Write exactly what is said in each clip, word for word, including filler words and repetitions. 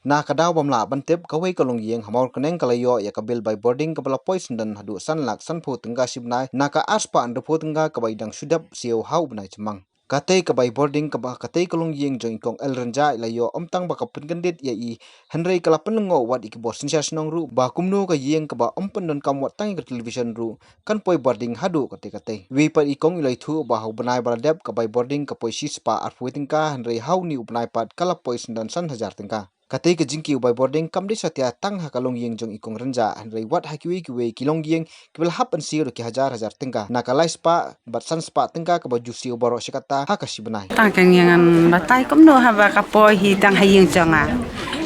Na ka daw bym lah ban tip, kawei ka longïing ha Mawryngkneng ka la ïoh ïa ka bill bai bording kaba la poi syndon haduh san lak sanphew tyngka shi bnai na ka arspah hynriewphew tyngka kaba i dang shu dep siew ha u bnai Jymmang. Katei ka bai bording kaba katei ka longïing jong i Kong L Rynjah i la ïoh ym tang ba ka pynkyndit ïa i, hynrei ka la pynlyngngoh wat ïa ki bor synshar shnong ruh ba kumno ka ïing kaba ym pyndonkam wat tang ïa ka television ruh kan poi bording haduh katei katei. Iwei pat i kong i la ïathuh ba ha u bnai ba la dep ka bai bording ka poi shispah arphew tyngka, hynrei ha une u bnai pat ka la poi syndon san hajar tyngka. Katei ka jingkiew bai bording kam dei satia tang ha ka longïing jong i Kong Rynjah, hynrei wat ha kiwei kiwei ki longïing kiba la hap ban siew da ki hajar hajar tyngka, na ka laispah bad sanspah tyngka kaba ju siew baroh shi katta ha ka shi bnai. Tang ka ngi ngan batai kumno haba ka poi hi tang ha ïing jong nga.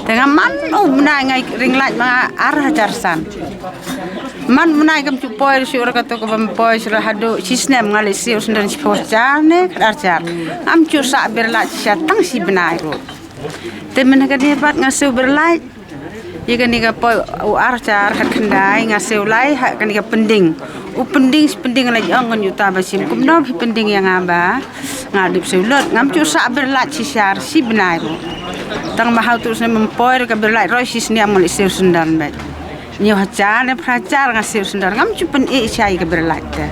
Te nga man u bnai nga ring lait ma nga ar hajar san. Man u bnai kam ju poi shuh ruh, kato kaba poi shuh ruh haduh shi snem nga leit siew syndon shiphew hajar ne khatar hajar. Ngam ju sah bill lait shisha tang shi bnai ruh. Te mynta kane pat nga siew bill lait. Ïa kane ka poi u ar hajar khatkhyndai nga siew lai ha kane ka pending. U pending, shi pending lait ong kan ïa uta ba shim, kumno phi pending ïa nga ba nga dep siew lut. Ngam ju sah bill lait shisha shi bnai ruh. Tang ba ha utu u snem ym poi ruh ka bill lait ruh, shi snem nga leit siew syndon beit. Hynñiew hajar ne phra hajar nga siew syndon, ngam ju pyn-i sha ïa ka bill lait te.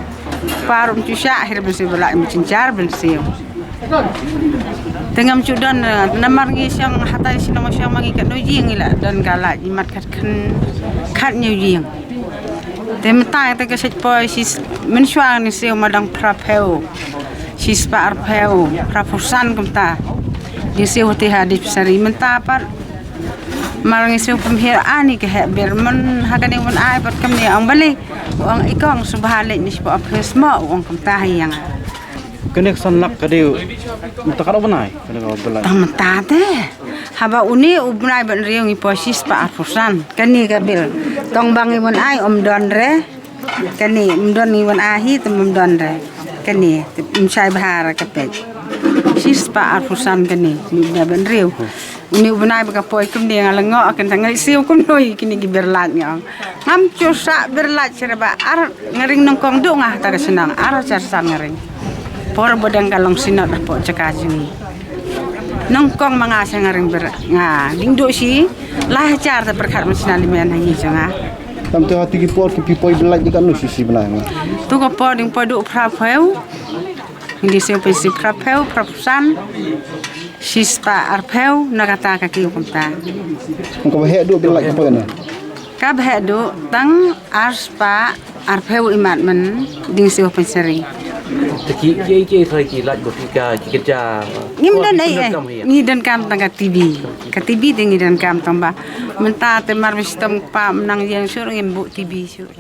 Par ym ju sah hi ruh ban siew bill lait, ym jynjar ban siew. Te ngam ju don, eh, namar ngi shong hatai shnong shong ma ngi katno ïing ngi la don ka lait, ngi mat khat khan, khathynñiew ïing. Te mynta te ka sait poi shi s-, mynshuwa ngi siew ma dang phraphew, shispah arphew, phraphew san kumta. Ngi siew hati ha dispensary mynta pat. Mar ngi siew pynhiar ani ka heh bill, man ha kane wan ai pat kamne ong balei. Ong i kong shu bha leit ni shu office mo, ong kumta ha ïa nga. Kane ka san lak ka dei mynta ka dei u bnai, kane ka bill lait. Tang mynta te. Haba une u bnai ba hynriew ngi poi shispah arphew san. Kane ka bill. Tang ba ngi wan ai ym don re. Kane ym don, ngi wan ai hi te ym don re. Kane te ym shai bha re ka peit. Shispah arphew san kane, une u bnai ba hynriew. Une u bnai ba ka poi kumne nga la ngoh, kane nga siew kumno ïa kine ki bill lait nga ong. Ngam ju sah bill lait shuh re ba ar nga ring nyngkong duh nga ha ta ka shnong, ar hajar san nga ring. Por ba dang ka long synod hapoh jaka jong ngi. Nyngkong ma nga sha nga ring bill, nga ding duh shi lai hajar te pyrkhat ma shnong limen ha ngi jong nga. Tam te ha tu ki por ki phi poi bill lait dei katno shi shi bnai ma? Tu ka por ding poi duh phraphew. Ngi dei siew pynshai phraphew, phraphew san, shispah arphew, na kata ka kiew kumta. Kaba heh duh bill lait ka poi na? Kaba heh duh tang arspah arphew imat man ding siew pynshari. Te ki, ki, ki, ki, ki lait ba phi ka, ki kyrja. Ngim don ei ei. Ngi donkam tang ka T V. Ka T V te ngi donkam tang ba. Mynta te mar ba shitom kpa ym nang ïeng shuh, ngim buh T V shuh.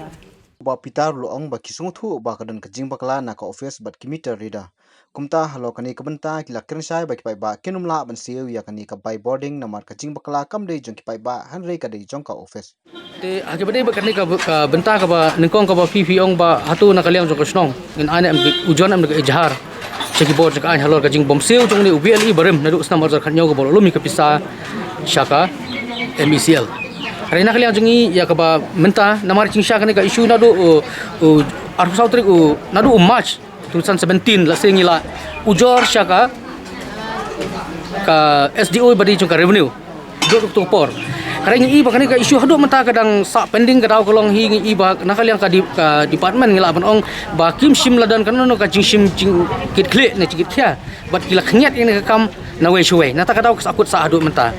Bah Peter u la ong ba ki sngewthuh ba ka don ka jingbakla na ka office bad ki meter reader. Kumta halor kane ka bynta ki la kren shai ba ki paidbah kin ym lah ban siew ïa kane ka bai bording namar ka jingbakla kam dei jong ki paidbah hynrei ka dei jong ka office. Te ha kaba dei ba kane ka, ka bynta kaba nyngkong kaba phi phi ong ba hato na ka liang jong ka shnong ngin ai ne em, u John em da ka ijhar sha ki bor jong ka aiñ halor ka jingbymsiew jong une u B L E barim naduh u snem ar hajar khathynñiew kaba la lum ïa ka pisa sha ka M E C L. Hynrei na ka liang jong ngi ïa kaba mynta namar jingshisha kane ka issue naduh u, u arphew saw tarik u, naduh u March two thousand seventeen, lehse ngi la ujor sha ka, ka S D O ba dei jong ka revenue. Duk duk tu por. Hynrei ngi i ba kane ka issue haduh mynta ka dang sah pending, ka daw ka long hi, ngi i ba na ka liang ka di-, ka department ngi lah ban ong ba kim shym la don kano kano ka jingshim jingkitkhlieh ne jingkitkhia. Bad ki la khyndiat ïa kane ka kam nawei shawei. Nangta ka daw ka sahkut sah haduh mynta.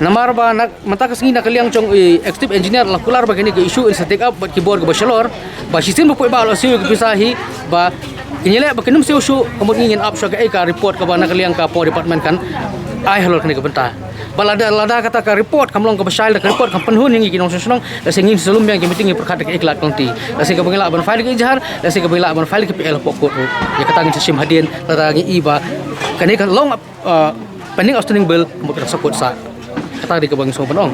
Namar ba na, mynta ka sngi na ka liang jong i executive engineer la kular ba kane ka issue in sa take up bad ki bor kiba shalor. Ba shisien ba poi ba la siew ïa ka pisa hi ba kin ïaleh ba kin ym siew shuh, ka mut ngi ngin ap shuh kaei ka report kaba na ka liang ka por department kan ai halor kane ka bynta. Ba lada, lada kata ka report kam long kaba shai, lada ka report kam pynhun ïa ngi ki nongshong shnong, lehse ngin sa lum biang ki meeting, ngi pyrkhat da kaei ka lad ka lynti. Lehse kaba ngi lah ban file ka ijhar, lehse kaba ngi lah ban file ka P L hapoh court ruh. Ïa kata ngin sa shim hadien, lada ngi i ba kane ka long, uh, pending outstanding bill, ka mut ka sahkut sah. Kata dei kaba ngi sngew ban ong.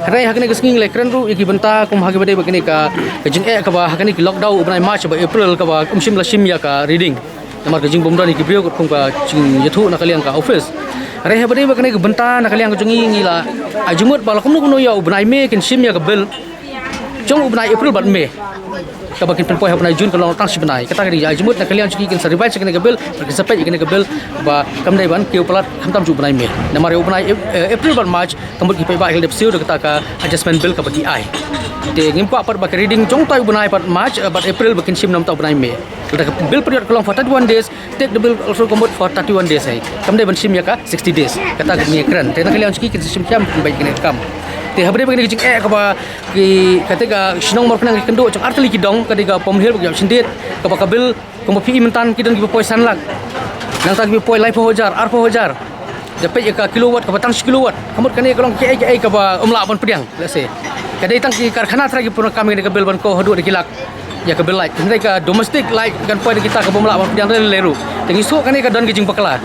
Hynrei ha kane ka sngi ngi la kren ruh ïa ki bynta kum ha kaba dei ba kane ka, ka jingeh kaba ha kane ki lockdown u bnai March bad April kaba ym shym la shim ïa ka reading. Namar ka jingbymdon ïa ki briew katkum ka jingïathuh na ka liang ka office. Hynrei haba dei ba kane ka bynta na ka liang ka jong ngi, ngi la ai jingmut ba la kumno kumno ïa u bnai May kin shim ïa ka bill jong u bnai April bad May. Kaba kin pynpoi ha u bnai June ka long tang shi bnai. Kata ka dei ka jingmut na ka liang jong ki kin sa revise ïa kane ka bill, kin sa peit ïa kane ka bill ba kam dei ban kiew palat khamtam jong u bnai May. Namar ïa u bnai Ap-, eh, April bad March ka mut ki paidbah ki la dep siew da kata ka adjustment bill kaba ki ai. Te ngim kwah pat ba ka reading jong utai u bnai pat March, eh, bad April ba kin shim na utai u bnai May. Kata ka bill period ka long for thirty-one days, take the bill also ka mut for thirty-one days hi. Kam dei ban shim ïa ka sixty days. Kata ka dei ka kren. Te na ka liang jong ki kin sa shim khia ban pynbeit ïa kane ka kam. Te haba dei ba kane ka jingeh kaba ki, kata ka shnong Mawryngkneng ki kynduh jong artylli ki dong, ka dei ka Pamlhiel bad ka Jowai Shyndiat, kaba ka bill kumba phi i mynta ki don kiba poi san lak. Nangta kiba poi laiphew hajar, arphew hajar. Da peit ïa ka kilowatt kaba tang shi kilowatt. Ka mut kane ka long kaei kaei kaba ym lah ban pdiang, let's say. Ka dei tang ki karkhana trai ki pyndonkam ïa kane ka bill ban koh haduh da ki lak ïa ka bill light. Hynrei ka domestic light kan poi da kita kaba ym lah ban pdiang lei lei ruh. Te ngi sngewthuh kane ka don ka jingbakla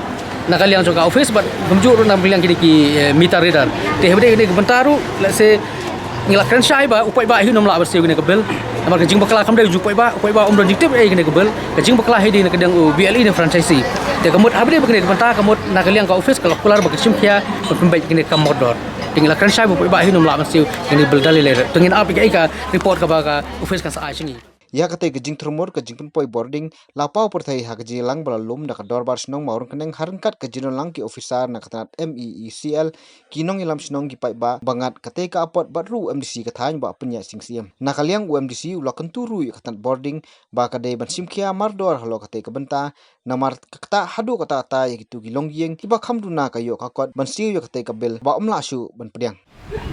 na ka liang jong ka office bad kumjuh ruh na ka liang kine ki, eh, meter reader. Te haba dei kane ka bynta ruh, let's say, ngi la kren shai ba u paidbah hi un ym lah ban siew ïa kane ka bill. Namar ka jingbakla kam dei jong u paidbah, u paidbah um don jingtip ïa kane ka bill. Ka jingbakla hi dei na ka liang u BLE ne franchisee. Te ka mut haba dei ba kane ka bynta ka mut na ka liang ka office ka la kular ba ka shim khia ban pynbeit ïa kane ka kam mardor. Te ngi la kren shai ba u paidbah hi un ym lah ban siew ïa kane ka bill da lei lei ruh. Te ngin ap ïa kaei ka report kaba ka office kan sa ai sha ngi. Ïa katei ka jingthurmur ka jingpynpoi boarding la paw pyrthei ha ka jingïalang ba la lum da ka Dorbar Shnong Mawryngkneng ha ryngkat ka jingdonlang ki officer na ka tnat MEECL, ki nongïalam shnong, ki paidbah ba ngat, katei ka apot bad ruh u MDC ka thaiñ Bah Pynïaid Sing Syiem. Na ka liang u MDC u la kyntu ruh ïa ka tnat boarding ba ka dei ban shim khia mardor halor katei ka bynta, namar ka ktah haduh katta katta ïa kito ki longïing kiba kham duna ka ïoh ka kot ban siew ïa katei ka bill ba ym lah shuh ban pdiang.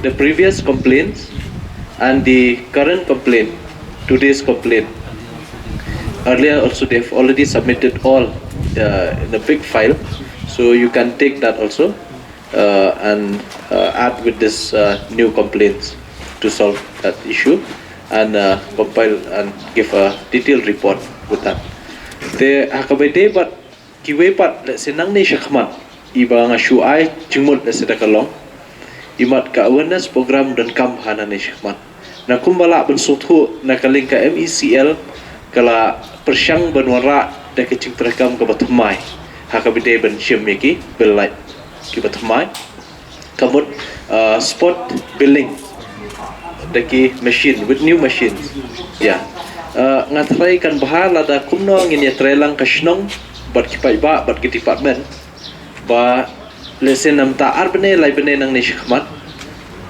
The previous complaints and the current complaint, today's complaint. Earlier also they have already submitted all, uh, in a big file, so you can take that also, uh, and, uh, add with this, uh, new complaints to solve that issue and, uh, compile and give a detailed report with that. Te ha kaba ïadei bad kiwei pat, lehse nangne shakhmat, iba nga shu ai jingmut lehse da ka long, imat ka awareness program donkam ha nangne shakhmat. Na kumba lah ban sngewthuh, na ka liang ka MEECL ka la pyrshang ban wanrah da ka jingtreikam kaba thymmai ha kaba ïadei ban shim ïa ki bill light kiba thymmai. Ka mut, uh, spot billing da ki machine, with new machines. Yeah. Uh, nga tharai kan bha lada kumno ngin ïatreilang ka shnong bad ki paidbah bad ki department ba lehse namar ar bnai lai bnai nangne shakhmat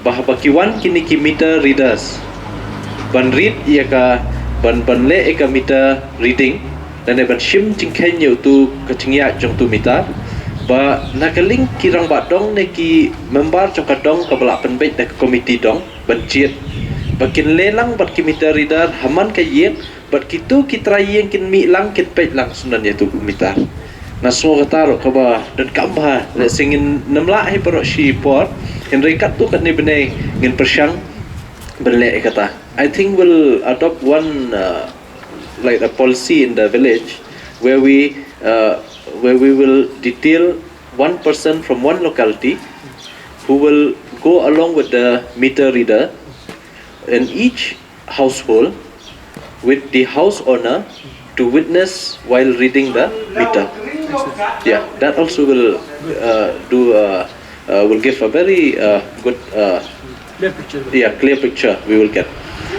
ba haba ki wan kine ki meter readers ban read ïa ka, ban, ban leh ïa ka meter reading lane ban shim jingkheiñ ïa utu ka jingïaid jong utu meter, ba na ka liang ki rangbah dong ne ki member jong ka dong kaba la pynbeit da ka komiti dong ban jied ba kin leh lang bad ki meter reader ha man ka ïing, bad kito ki trai ïing kin mih lang, kin peit lang shuh na ïa utu meter. Nga sngew kata ruh kaba donkam bha, lehse ngin nym lah hi baroh shi por, hynrei katto katne bnai ngin pyrshang ban leh ïa kata. I think we'll adopt one, uh, like, a policy in the village where we, uh, where we will detail one person from one locality who will go along with the meter reader in each household with the house owner to witness while reading the meter. Yeah, that also will, uh, do, uh, uh, will give a very, uh, good, uh, Clear picture. Yeah, clear picture we will get.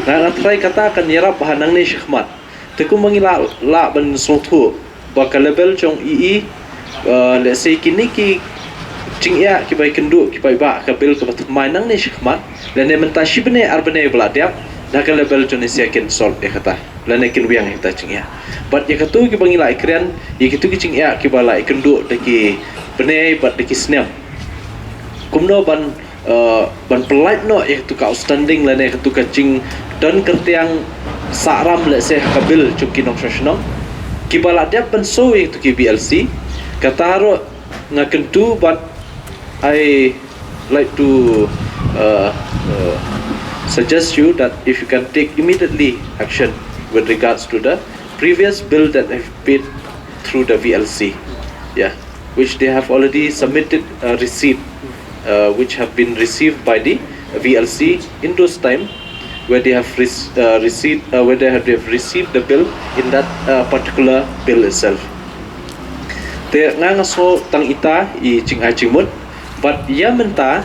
Nga, nga tharai kata kan ïarap bha nangne shakhmat. Te kumba ngi lah, lah ban sngewthuh ba ka level jong i, i, uh, lehse kine ki jingeh kiba ïakynduh ki paidbah, ka bill kaba thymmai nangne shakhmat, lane mynta shi bnai ar bnai ba la dep, na ka level jong ne sha kin solve ïa kata, lane kin wiang ïa kata jingeh. Bad ïa kito kiba ngi lah ïakren, ïa kito ki jingeh kiba la ïakynduh da ki bnai bad da ki snem, kumno ban, uh, ban pyllait noh ïa katu ka outstanding lane katu ka jingdon kyrtiang sahram, lehse ha ka bill jong ki nongshong shnong kiba la dep ban siew ïa katu ki VLC. Kata ruh nga kyntu, but I like to, uh, uh, suggest you that if you can take immediately action with regards to the previous bill that have paid through the VLC, yeah, which they have already submitted a receipt, uh, which have been received by the VLC in those time, where they have rec- uh, received, uh, where they have, they have received the bill in that, uh, particular bill itself. Te nga nga sngew tang ita i jingai jingmut, but ïa mynta,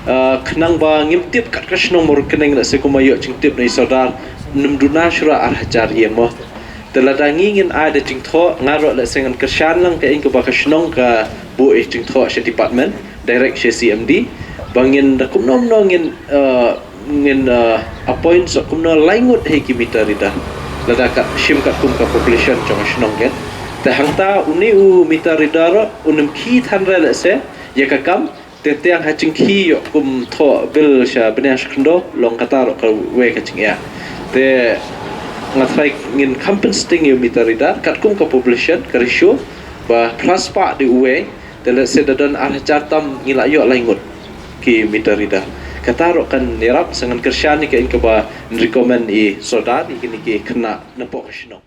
uh, khnang ba ngim tip kat ka shnong Mawryngkneng, lehse kumba ïoh jingtip na i Sordar, nym duna shuh ar hajar ïa mo. Te lada ngi ngin ai da jingthoh, nga ruh lehse ngan kyrshan lang ka ïing kaba ka shnong ka buh ïa jingthoh sha department, direct sha C M D, ba ngin da kumno kumno ngin, eh, ngin, eh, appoint sa kumno lai ngut hi ki meter reader. Lada kat shim katkum ka population jong ka shnong kan. Te hangta une u meter reader ruh, u nym khie than re lehse ïa ka kam, te tang ha jingkhie ïoh kum thoh bill sha bniah sha khyndew, long kata ruh kawei ka jingeh. Te nga tharai ngin kham pynsting ïa u meter reader katkum ka population, ka ratio, ba phra spah dei uwei, te lehse da don ar hajar tam ngi la ïoh lai ngut ki meter reader. Kata ruh kan ïarap, sa ngan kyrshan ïa ka ïing kaba recommend i Sordar ïa kine ki khynnah napoh ka shnong.